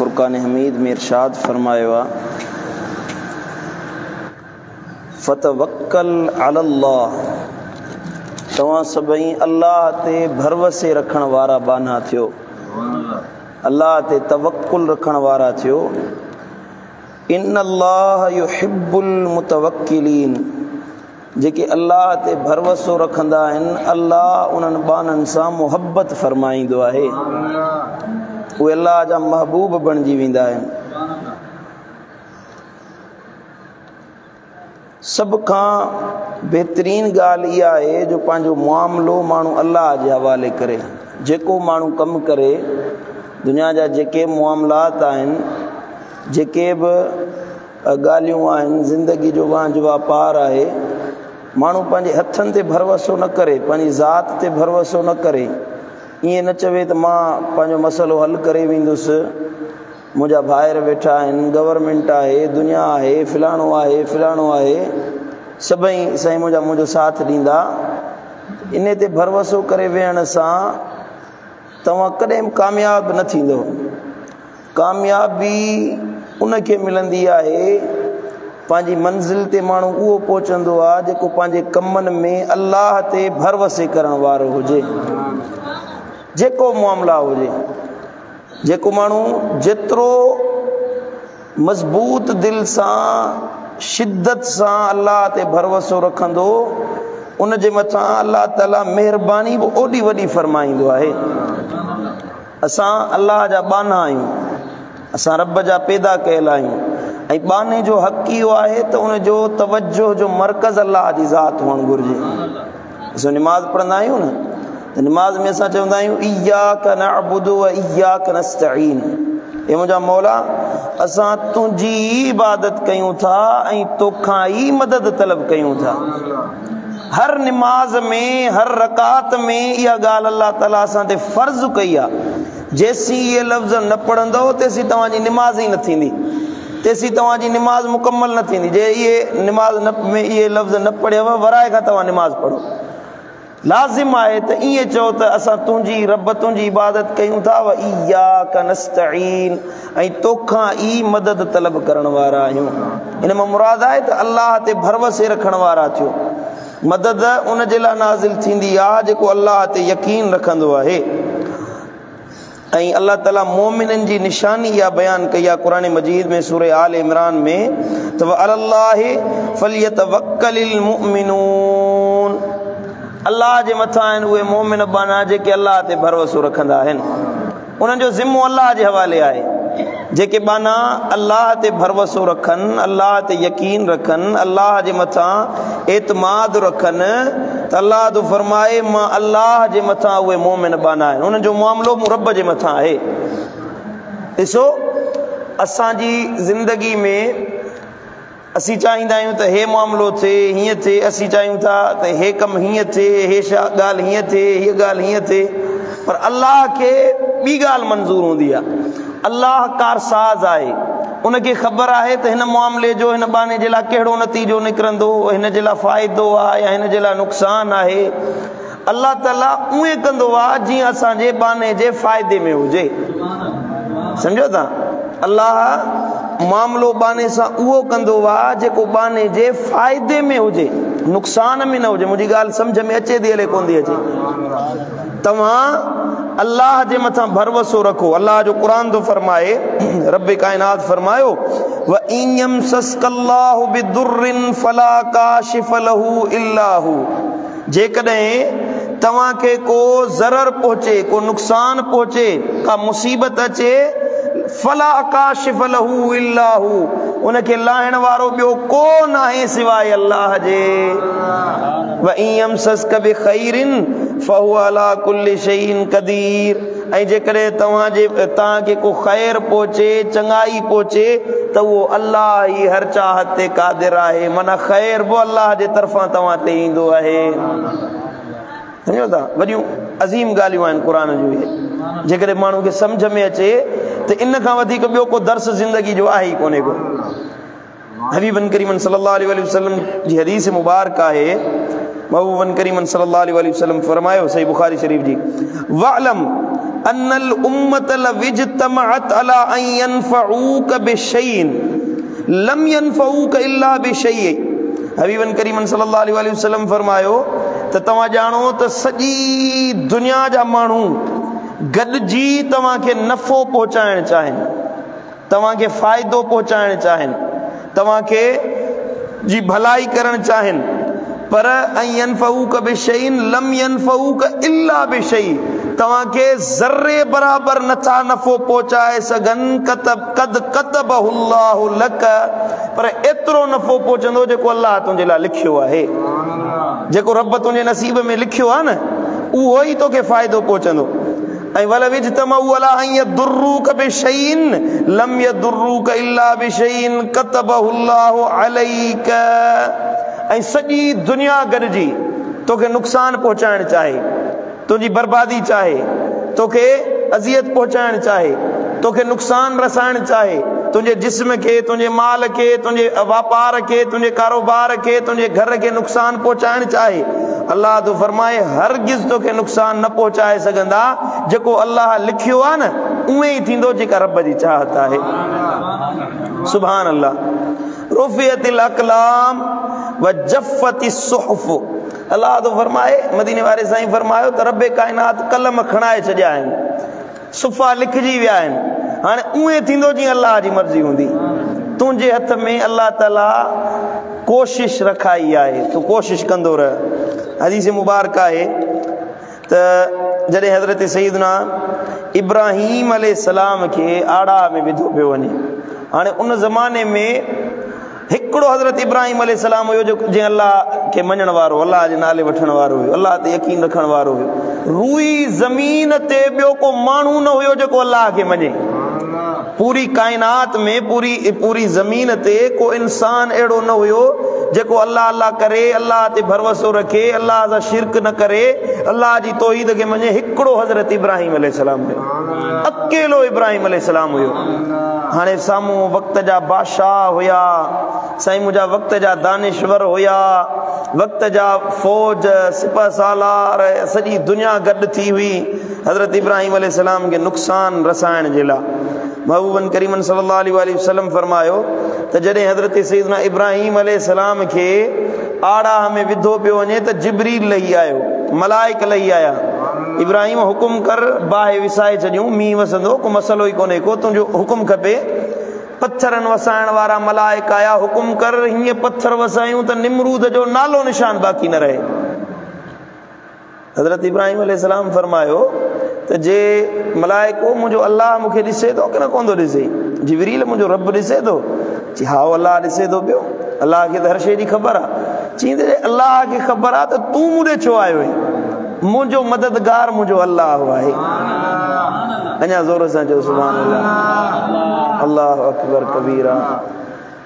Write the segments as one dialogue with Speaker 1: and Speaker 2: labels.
Speaker 1: فرقان حميد ۾ ارشاد فرمايو آ، فتوڪل علي الله، توهان سڀئي الله تي ڀروسي رکڻ وارا ٻانها ٿيو، الله تي توڪل رکڻ وارا ٿيو. ان الله يحب المتوڪلين، جيڪي الله تي ڀروسو رکندا آهن الله انهن ٻانهن سان محبت فرمائيندو آهي، اهي الله جا محبوب بڻجي ويندا آهن. سڀ کان بهترين ڳالهه اها آهي جو پنهنجو معاملو ماڻهو الله جي حوالي ڪري. جيڪو ماڻهو ڪم ڪري، دنيا جا جيڪي معاملات آهن، جيڪي به ڳالهيون آهن، زندگي جو وهنج واپار آهي، ماڻهو پنهنجي هٿن تي ڀروسو نه ڪري، پنهنجي ذات تي ڀروسو نه ڪري، ائين نه چوي ته مان پنهنجو مسئلو حل ڪري ويندس، منهنجا ڀائر ويٺا آهن، گورنمينٽ آهي، دنيا آهي، فلاڻو آهي، فلاڻو آهي، سڀئي سائين منهنجا منهنجو ساٿ ڏيندا. انهي تي ڀروسو ڪري ويهڻ سان توهان ڪڏهن به ڪامياب نه ٿيندؤ. ڪاميابي ان کي ملندي آهي، پنهنجي منزل تي ماڻهو اهو پهچندو آهي جيڪو پنهنجي ڪمن ۾ الله تي ڀروسي ڪرڻ وارو هجي، جيڪو معاملا هجي. جيڪو ماڻهو جيترو مضبوط دل سان شدت سان الله تي ڀروسو رکندو، ان جي مٿان الله تعالي مهرباني به اوڏي وڏي فرمائيندو آهي. اسان الله جا ٻانها آهيون، اسان رب جا پيدا ڪيل آهيون، ۽ ٻانهي جو حق اهو آهي ته ان جو توجه جو مرڪز الله جي ذات هئڻ گهرجي. اسان نماز پڙهندا آهيون نه، ته نماز ۾ اسان چوندا آهيون اياڪ نعبد و اياڪ نستعين، اي منهنجا مولا اسان تنهنجي ئي عبادت ڪيون ٿا ۽ توکان ئي مدد طلب ڪيون ٿا. هر نماز ۾ هر رڪعت ۾ اها ڳالهه الله تعاليٰ اسان تي فرض ڪئي آهي، جيسين اهي لفظ نه پڙهندؤ تيسين توهان جي نماز ئي نه ٿيندي، تيسين توهان جي نماز مڪمل نه ٿيندي. جي اهي نماز نه ۾ اهي لفظ نه پڙهيو ورائي کان توهان نماز پڙهو. لازم آهي ته ائين چئو ته اسان تنهنجي رب تنهنجي عبادت ڪيون ٿا، و اياڪ نستعين، ۽ توکان ئي مدد طلب ڪرڻ وارا آهيون. ان مان مراد آهي ته الله تي ڀروسي رکڻ وارا ٿيو. مدد ان جي لاء نازل ٿيندي آهي جيڪو الله تي يقين رکندو آهي. ۽ الله تعالي مؤمنن جي نشاني اها بيان ڪئي آهي قرآن مجيد ۾ سورة آل عمران ۾ ته وعلى الله فليتوڪل المؤمنون، الله جي مٿان آهن اهي مؤمن ٻانها جيڪي الله تي ڀروسو رکندا آهن، انهن جو ذمو الله جي حوالي آهي. جيڪي ٻانها الله تي ڀروسو رکن، الله تي يقين رکن، الله جي مٿان اعتماد رکن، ته الله ٿو فرمائي مان الله جي مٿان اهي مؤمن ٻانها آهن، انهن جو معاملو مون رب جي مٿان آهي. ڏسو اسان جي زندگي ۾ اسين چاهيندا آهيون ته هي معاملو ٿئي هيئن ٿئي، اسين چاهيون ٿا ته هي ڪم هيئن ٿئي، هي ڳالهه هيئن ٿئي، هيء ڳالهه هيئن ٿئي، پر الله کي ٻي ڳالهه منظور هوندي آهي. الله ڪارساز آهي، ان کي خبر آهي ته هن معاملي جو هن ٻانهي جي لاء ڪهڙو نتيجو نڪرندو، هن جي لاء فائدو آهي يا هن جي لاء نقصان آهي. الله تعاليٰ ائين ڪندو آهي جيئن اسان جي ٻانهي جي فائدي ۾ هجي. سمجهو ٿا؟ الله معاملو ٻانهي سان اهو ڪندو آهي جيڪو ٻانهي جي فائدي ۾ هجي، نقصان ۾ نه هجي. منهنجي ڳالهه سمجهه ۾ اچي ٿي الائي ڪونه ٿي اچي؟ توهان الله جي مٿان ڀروسو رکو. الله جو قرآن ٿو فرمائي، رب ڪائنات فرمايو وَإِن يَمْسَسْكَ اللَّهُ بِضُرٍّ فَلَا كَاشِفَ لَهُ إِلَّا هُوَ، جيڪڏهن توهان کي ڪو ضرر پهچي، ڪو نقصان پهچي، ڪا مصيبت اچي، فلا ڪاشف له الا هو، ان کي لاهڻ وارو ٻيو ڪو ناهي سواء الله جي. وان يمسسک بخير فهو علي ڪل شيء قدير، ۽ جيڪڏهن توهان کي ڪو خير پهچي، چڱائي پهچي، ته اهو الله ئي هر چاهت تي قادر آهي، معنيٰ خير به الله جي طرفان توهان تي ايندو آهي. سمجهو ٿا؟ وڏيون عظيم ڳالهيون آهن قرآن جون اهي، جيڪڏهن ماڻهو کي سمجهه ۾ اچي ته ان کان وڌيڪ ٻيو ڪو درس زندگي جو آهي ئي ڪونهي ڪو. حبيبن ڪريمن صلي الله عليه وآله وسلم جي حديث مبارڪ آهي، محبوبن ڪريمن صلي الله عليه وآله وسلم فرمايو، صحيح بخاري شريف جي، واعلم ان الامة لو اجتمعت علي ان ينفعوک بشيء لم ينفعوک الا بشيء. حبيبن ڪريمن صلي الله عليه واٰله وسلم فرمايو ته توهان ڄاڻو ته سڄي دنيا جا ماڻهو گڏجي توهان کي نفعو پهچائڻ چاهين، توهان کي فائدو پهچائڻ چاهين، توهان کي جي ڀلائي ڪرڻ چاهين، پر ان ينفعوک بشيء لم ينفعوک الا بشيء، توهان کي ذري برابر نٿا نفعو پهچائي سگهن، قد ڪتبه الله لڪ، پر ايترو نفعو پهچندو جيڪو الله تنهنجي لاء لکيو آهي، جيڪو رب تنهنجي نصيب ۾ لکيو آهي نه، اهو ئي توکي فائدو پهچندو. ۽ ولو اجتمعوا علي ان يضروک بشيء لم يضروک الا بشيء ڪتبه الله عليک، ۽ سڄي دنيا گڏجي توکي نقصان پهچائڻ چاهي، تنهنجي بربادي چاهي، توکي اذيت پهچائڻ چاهي، توکي نقصان رسائڻ چاهي، تنهنجي جسم کي، تنهنجي مال کي، تنهنجي واپار کي، تنهنجي ڪاروبار کي، تنهنجي گهر کي نقصان پهچائڻ چاهي، الله ٿو فرمائي هرگز توکي نقصان نه پهچائي سگهندا، جيڪو الله لکيو آهي نه اونئين ئي ٿيندو جيڪا رب جي چاهت آهي. سبحان الله. رفعت الاقلام وجفت الصحف. الله ٿو فرمائي، مديني واري سائين فرمايو ته رب ڪائنات قلم کڻائي ڇڏيا آهن، صفحا لکجي ويا آهن، هاڻي اونئين ٿيندو جيئن الله جي مرضي هوندي. تنهنجي هٿ ۾ الله تعالي ڪوشش رکائي آهي، تون ڪوشش ڪندو رهه. حديث مبارڪ آهي ته جڏهن حضرت سيدنا ابراهيم عليه السلام کي آڙاهه ۾ وڌو پيو وڃي، هاڻي ان زماني ۾ هڪڙو حضرت ابراهيم عليه السلام هيو جو جنهن الله کي مڃڻ وارو، الله جي نالي وٺڻ وارو هيو، الله تي يقين رکڻ وارو هيو. روئي زمين تي ٻيو ڪو ماڻهو نه هيو جيڪو الله کي مڃي. پوري ڪائنات ۾ پوري پوري زمين تي ڪو انسان اهڙو نه هيو جيڪو الله الله ڪري، الله تي ڀروسو رکي، الله سان شرڪ نه ڪري، الله جي توحيد کي مڃي. هڪڙو حضرت ابراهيم عليه السلام هيو، اڪيلو ابراهيم عليه السلام هيو. هاڻي سامهون وقت جا بادشاهه هيا، سائين منهنجا وقت جا دانشور هيا، وقت جا فوج، سپه سالار، سڄي دنيا گڏ ٿي هئي حضرت ابراهيم عليه السلام کي نقصان رسائڻ جي لاء. محبوبن ڪريمن صلي الله عليه واٰله وسلم فرمايو ته جڏهن حضرت سيدنا ابراهيم عليه السلام کي آڙاهه ۾ وڌو پيو وڃي ته جبريل لهي آيو، ملائڪ لهي آيا، ابراهيم حڪم ڪر باهه وسائي ڇڏيون، مينهن وسندو، ڪو مسئلو ئي ڪونهي ڪو، تنهنجو حڪم کپي. پٿرن وسائڻ وارا ملائڪ آيا، حڪم ڪر هيئن پٿر وسايون ته نمرود جو نالو نشان باقي نه رهي. حضرت ابراهيم عليه السلام فرمايو ته جي ملائڪو منهنجو الله مون کي ڏسي ٿو ڪي نه ڪونه ٿو ڏسي؟ جبريل منهنجو رب ڏسي ٿو؟ چي ها الله ڏسي ٿو پيو، الله کي ته هر شيء جي خبر آ. چي ته جي الله کي خبر آ ته تون مون ڏي ڇو آيو آهين؟ منهنجو مددگار منهنجو الله آهي. اڃا زور سان چئو سبحان الله. الله اڪبر ڪبيرا.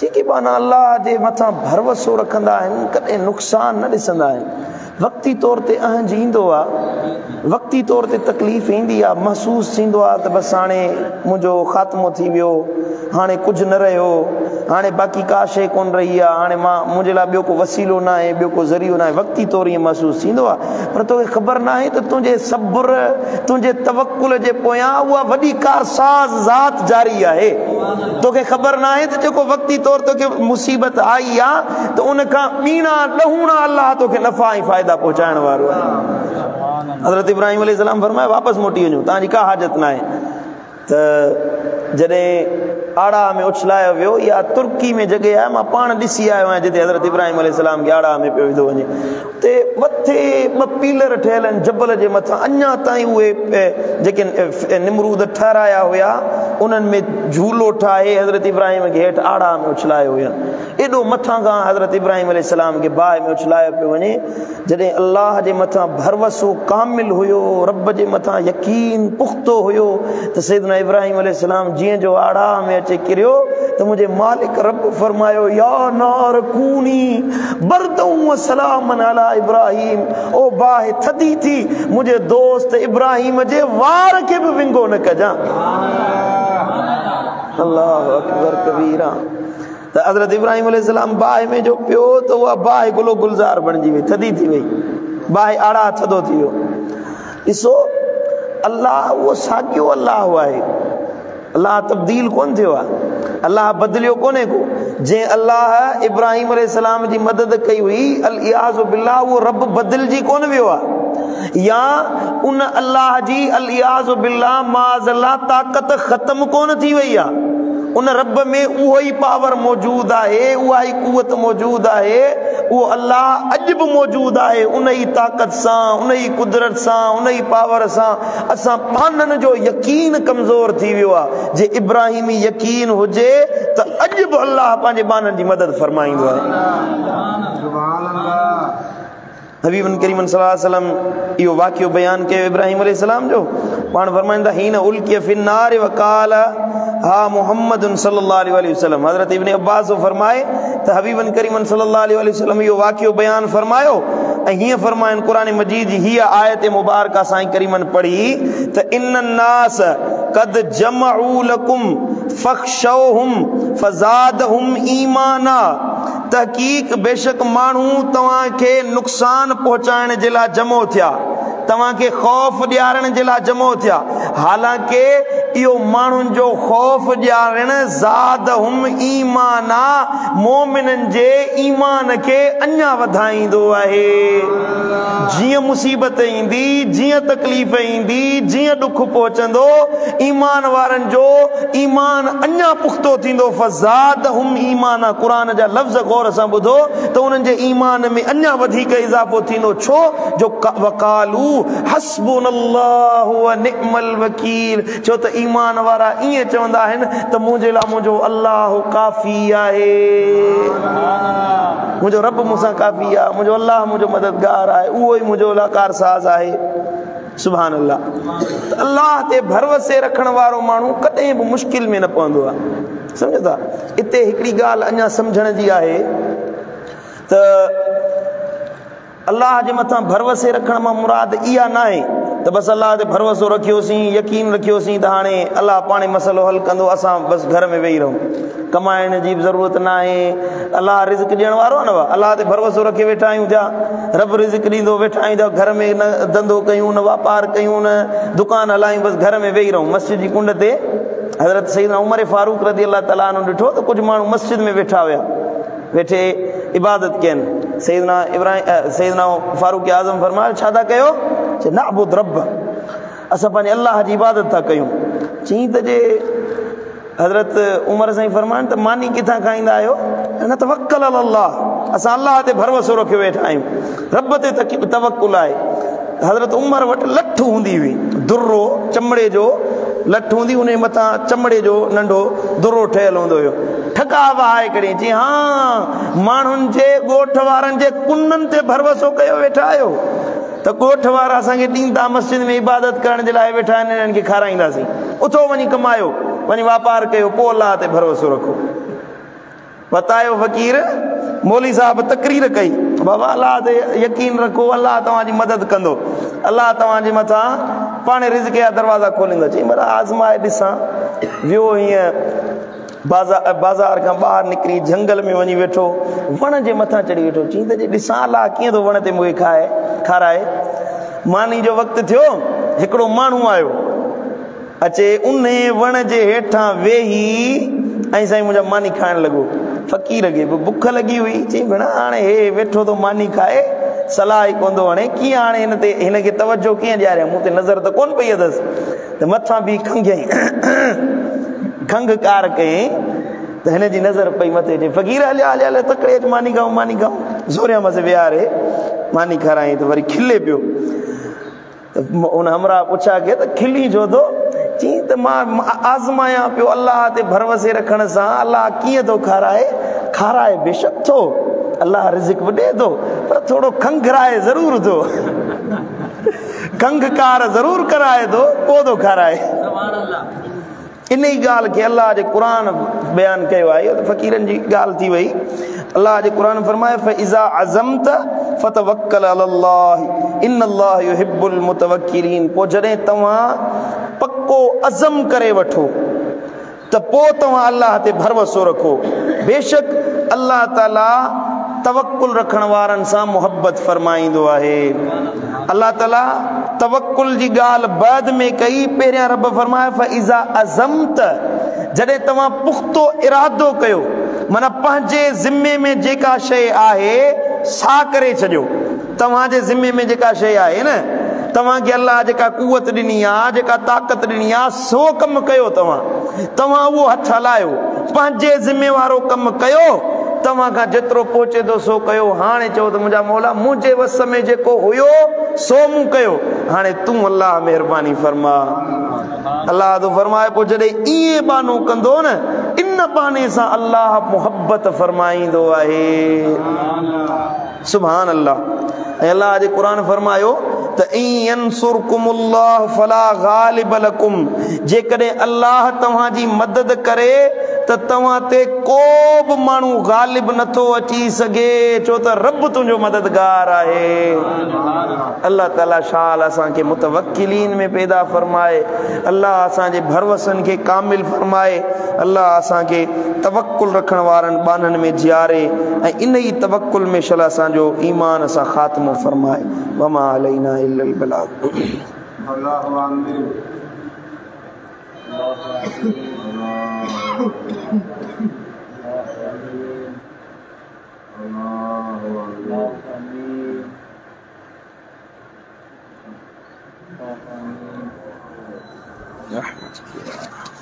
Speaker 1: جيڪي ٻانها الله جي مٿان ڀروسو رکندا آهن ڪڏهن نقصان نه ڏسندا آهن. وقتي طور تي اهنج ايندو آ، وقتي طور تي تڪليف ايندي آ، محسوس ٿيندو آ ته بس هاڻي منهنجو خاتمو ٿي ويو، هاڻي ڪجهه نه رهيو، هاڻي باقي ڪا شيء ڪونه رهي آ، هاڻي مان منهنجي لاء ٻيو ڪو وسيلو ناهي، ٻيو ڪو ذريعو ناهي، وقتي طور ائين محسوس ٿيندو آ، پر توکي خبر ناهي ته تنهنجي صبر، تنهنجي توڪل جي پويان اها وڏي ڪارساز ذات جاري آهي. توکي خبر ناهي ته جيڪو وقتي طور توکي مصيبت آئي آ ته ان کان ٻيڻا ڏهوڻا الله توکي نفع ۽ فائدا پهچائڻ وارو آهي. حضرت ابراهيم عليه السلام فرمايو واپس موٽي وڃو توهان جي ڪا حاجت ناهي. ته جڏهن آڙاهه ۾ اڇلايو ويو، اها ترڪي ۾ جڳهه آهي، مان پاڻ ڏسي آيو آهيان جتي حضرت ابراهيم عليه السلام کي آڙاهه ۾ پيو وڌو وڃي. اتي مٿي ٻه پيلر ٺهيل آهن جبل جي مٿان، اڃا تائين اهي جيڪي نمرود ٺهرايا هيا انهن ۾ جهولو ٺاهي حضرت ابراهيم کي هيٺ آڙاهه ۾ اڇلايو هين. ايڏو مٿان کان حضرت ابراهيم عليه السلام کي باهه ۾ اڇلايو پيو وڃي. جڏهن الله جي مٿان ڀروسو ڪامل هيو، رب جي مٿان يقين پختو هيو ته سيدنا ابراهيم عليه السلام جيئن جو آڙاهه ۾ اچي ڪريو ته منهنجي مالڪ رب فرمايو يا نار ڪوني بردا وسلاما علي ابراهيم، او باهه ٿڌي ٿي منهنجي دوست ابراهيم جي وار کي به ونگو نه ڪجان. الله اڪبر ڪبيرا. ته حضرت ابراهيم عليه السلام باهه ۾ جو پيو ته اها باهه گلو گلزار بڻجي وئي، ٿڌي ٿي وئي، باهه آڙاهه ٿڌو ٿي ويو. ڏسو الله اهو ساڳيو الله آهي. الله تبديل ڪونه ٿيو آهي، الله بدليو ڪونهي ڪو. جنهن الله ابراهيم عليه السلام جي مدد ڪئي هئي، العياذ بالله، اهو رب بدلجي ڪونه ويو آهي. يا ان الله جي العياذ بالله معاذ الله طاقت ختم ڪونه ٿي وئي آهي. ان رب ۾ اهو ئي پاور موجود آهي، اها ئي قوت موجود آهي، اهو الله اڄ به موجود آهي. ان ئي طاقت سان، ان ئي قدرت سان، ان ئي پاور سان اسان ٻانهن جو يقين ڪمزور ٿي ويو آهي. جي ابراهيمي يقين هجي ته اڄ به الله پنهنجي ٻانهن جي مدد فرمائيندو آهي. حبيب ڪريم صلي الله عليه وسلم اهو واقعو بيان ڪيو ابراهيم عليه السلام جو. پاڻ فرمائن ٿا حين القي في النار وقال ها محمد صلي الله عليه وسلم. حضرت ابن عباس ٿو فرمائي ته حبيب ڪريم صلي الله عليه وسلم اهو واقعو بيان فرمايو ۽ هيئن فرمائن قرآن مجيد جي هيء آيت مبارڪه سائين ڪريمن پڙهي ته ان الناس قد جمعوا لڪم فاخشوهم فزادهم ايمانا. تحقيق بيشڪ ماڻهو توهان کي نقصان پهچائڻ جي لاء جمع ٿيا، توهان کي خوف ڏيارڻ جي لاء جمع ٿيا، حالانڪه اهو ماڻهن جو خوف ڏيارڻ زادهم ايمانا، مؤمنن جي ايمان کي اڃا وڌائيندو آهي. جيئن مصيبت ايندي، جيئن تڪليف ايندي، جيئن ڏک پهچندو، ايمان وارن جو ايمان اڃا پختو ٿيندو. فزادهم ايمانا، قرآن جا لفظ غور سان ٻڌو ته انهن جي ايمان ۾ اڃا وڌيڪ اضافو ٿيندو. ڇو جو وقالو حسبنا الله ونعم الوڪيل، ڇو ته ايمان وارا ائين چوندا آهن ته منهنجي لاء منهنجو الله ڪافي آهي، منهنجو رب مون سان ڪافي آهي، منهنجو الله منهنجو مددگار آهي، اهو ئي منهنجو لاء ڪارساز آهي. سبحان الله. ته الله تي ڀروسي رکڻ وارو ماڻهو ڪڏهن به مشڪل ۾ نه پوندو آهي. سمجهو ٿا؟ اتي هڪڙي ڳالهه اڃا سمجهڻ جي آهي ته الله جي مٿان ڀروسي رکڻ مان مراد اها ناهي ته بس الله تي ڀروسو رکيوسين، يقين رکيوسين ته هاڻي الله پاڻ مسئلو حل ڪندو، اسان بس گهر ۾ ويهي رهون، ڪمائڻ جي به ضرورت ناهي، الله رزق ڏيڻ وارو آهي نه، الله تي ڀروسو رکي ويٺا آهيون ٿيا، رب رزق ڏيندو، ويٺا آهيون ٿيا، گهر ۾ نه ڌنڌو ڪيون نه واپار ڪيون نه دڪان هلايون، بس گهر ۾ ويهي رهون. مسجد جي ڪنڊ تي حضرت سيدنا عمر فاروق رضي الله تعالٰي عنه ڏٺو ته ڪجهه ماڻهو مسجد ۾ ويٺا هيا، ويٺي عبادت ڪين. سيدنا ابراهيم سيدنا فاروق اعظم فرمايو ڇا ٿا ڪيو؟ چي نعبد رب، اسان پنهنجي الله جي عبادت ٿا ڪيون. چين ته جي حضرت عمر سائين فرمائن ته ماني ڪٿان کائيندا آهيو؟ نتوڪل علي الله، اسان الله تي ڀروسو رکيو ويٺا آهيون، رب تي توڪل آهي. حضرت عمر وٽ لٺ هوندي هئي، درو چمڙي جو لٺ هوندي، ان جي مٿان چمڙي جو ننڍو درو ٺهيل هوندو هيو. ٺڪا وهائي ڪڍي چي ها ماڻهن جي ڳوٺ وارن جي ڪنن تي ڀروسو ڪيو ويٺا آهيو ته ڳوٺ وارا اسان کي ڏيندا، مسجد ۾ عبادت ڪرڻ جي لاء ويٺا آهن، انهن کي کارائينداسين. اٿو وڃي ڪمايو، وڃي واپار ڪيو، پوء الله تي ڀروسو رکو. وتايو فقير مولوي صاحب تقرير ڪئي، بابا الله تي يقين رکو، الله توهان جي مدد ڪندو، الله توهان جي مٿان پاڻ رزق جا دروازا کوليندو. چئي ڀلا آزمائي ڏسان. ويو هيئن بازار کان ٻاهر نڪري جهنگل ۾ وڃي ويٺو، وڻ جي مٿان چڙهي ويٺو. چئي ته جي ڏسان الله ڪيئن ٿو وڻ تي مون کي کارائي. ماني جو وقت ٿيو، هڪڙو ماڻهو آيو، اچي انهي وڻ جي هيٺان ويهي ۽ سائين منهنجا ماني کائڻ لڳو. فقير کي به بک لڳي هئي. چئي ڀيڻا هاڻي هي ويٺو ٿو ماني کائي، صلاح ئي ڪونه ٿو هڻي، ڪيئن هاڻي هن تي هن کي توجه ڪيئن ڏياريان، مون تي نظر ته ڪونه پئي اٿس. ته مٿان بيهي کنگهيائين، کنگهڪار ڪيائين ته هن جي نظر پئي مٿي. چئي فقير هليا هليا هليا تڪڙي اچ ماني کائون ماني کائون. زوريان مس ويهاري ماني کارايائين ته وري کلي پيو. ته ان همراهه پڇا ڪئي ته کلين ڇو ٿو؟ چيائين ته مان آزمايان پيو الله تي ڀروسي رکڻ سان الله ڪيئن ٿو کارائي. کارائي بيشڪ ٿو، الله رزق به ڏئي ٿو، پر ٿورو کنگهرائي ضرور ٿو، کنگهڪار ضرور ڪرائي ٿو، پوء ٿو کارائي. انهي ڳالهه کي الله جي قرآن بيان ڪيو آهي. اهو ته فقيرن جي ڳالهه ٿي وئي. الله جي قرآن فرمايو فاذا عزمت فتوڪل علي الله ان الله يحب المتوڪلين، پوء جڏهن توهان پڪو عزم ڪري وٺو ته پوء توهان الله تي ڀروسو رکو، بيشڪ الله تعالي توڪل رکڻ وارن سان محبت فرمائيندو آهي. الله تعالي तवकुल जी ॻाल्हि बाद में कई, पहिरियां रब फरमाए फइज़ा अज़मत, जॾहिं तव्हां पुख़्तो इरादो कयो, माना पंहिंजे ज़िम्मे में जेका शइ आहे सा करे छॾियो। तव्हांजे ज़िम्मे में जेका शइ आहे न, तव्हांखे अलाह जेका कुवत ॾिनी आहे, जेका ताक़त ॾिनी आहे, सो कमु कयो। तव्हां तव्हां उहो हथु हलायो, पंहिंजे ज़िम्मे वारो कमु कयो, तव्हां खां जेतिरो पहुचे थो सो कयो। हाणे चओ त मुंहिंजा मौला, मुंहिंजे वस में जेको हुयो सो मूं कयो, हाणे तूं अलाह महिरबानी फरमा। अलाह थो फरमाए पोइ जॾहिं ईअं बानो कंदो न, इन बाने सां अलाह मुहबत फरमाईंदो आहे। सुभान अल्लाह। ऐं अलाह जे क़ुर फरमायो त इन फला ग़ालिब लकुम, जेकॾहिं अलाह तव्हांजी मदद करे त तव्हां ते को बि माण्हू ग़ालिब नथो अची सघे, छो त रब तुंहिंजो मददगार आहे। अलाह ताला शाल असांखे मुतवक्किलीन में पैदा फरमाए, अलाह असांजे भरवसनि खे कामिल फरमाए, अलाह असांखे तवक्कुल रखण वारनि ॿान्हनि में जियारे ऐं इन ई तवक्कुल में शल असांजो ईमान सां ख़ातिमो फरमाए। वमा अलैना इल्लल बलाग। रहमत।